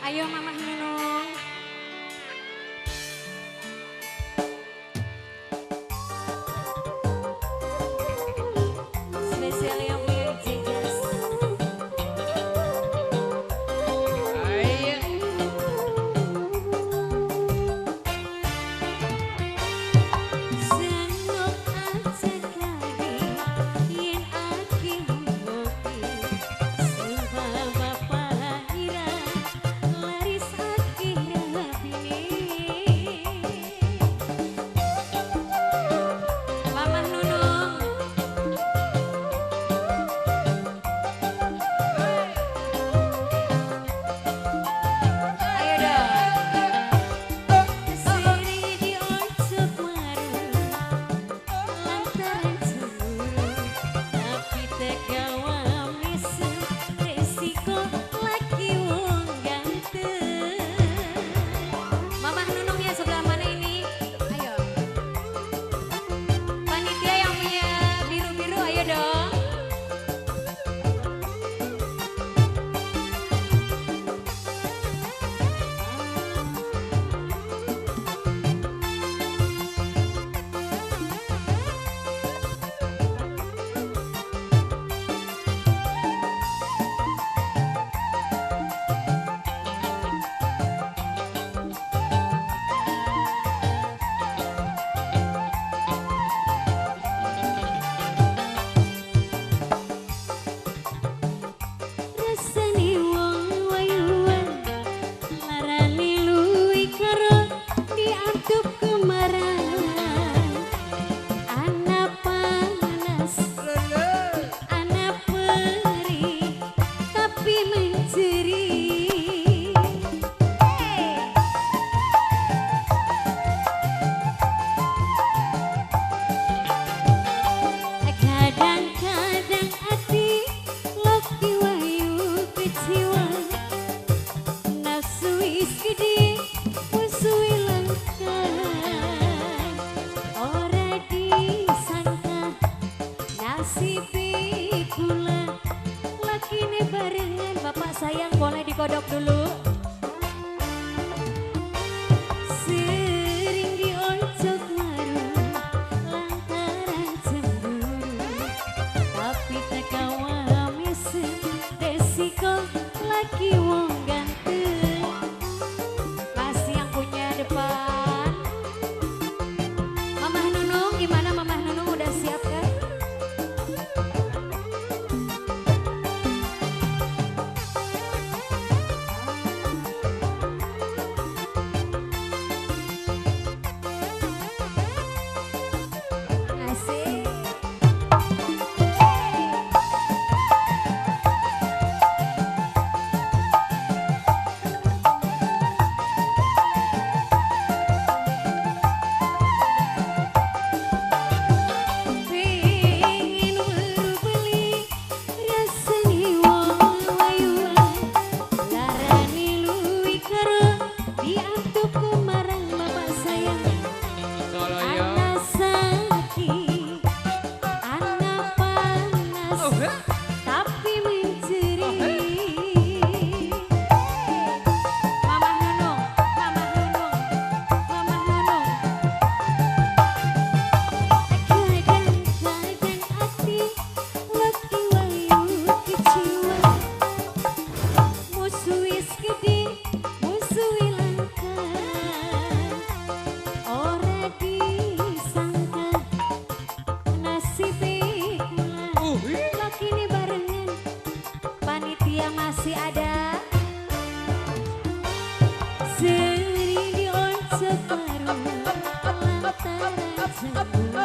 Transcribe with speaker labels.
Speaker 1: Ayo Mamah Nunung. Spesial yang punya Jejas. Ayo. Senok aja lagi yen aki ngopi sumpah bapak ira laris aki rabine. Mamah Nunung. Ayo dong. Sering dioncok maru lantaran cemburu, tapi tegawa mesem resiko laki wong ganteng. Mamah Nunungnya sebelah mana ini? Ayo. Panitia yang punya biru-biru, ayo dong. Rasane wong wayuan larane luwi karo diantup kemarahan. Ana panas, ana perih, tapi mencuri. Kadang-kadang ati loki wayu kecewa, nafsu wis gede musuhi langka. Ora disangka nasibe kula lakine barengan. Bapak sayang boleh dikodok dulu. Sering dioncok maru lantaran cemburu, tapi tekawa mesem resiko laki wong ganteng. Masih yang punya depan. Mamah Nunung, gimana Mamah Nunung udah siap kan? Asik. Pengen weru beli rasane wong wayuan, larane luwi karo diantup kumarang bapak sayang. Ana sakit, ana panas, tapi mencuri. Mamah Nunung, Mamah Nunung, Mamah Nunung. Kadang-kadang ati leki wayu kecewa, musuh wis gede, musuhi langka. Ora disangka nasibe kula lakine barengan. Panitia masih ada. Sering dioncok baru lantaran cemburu,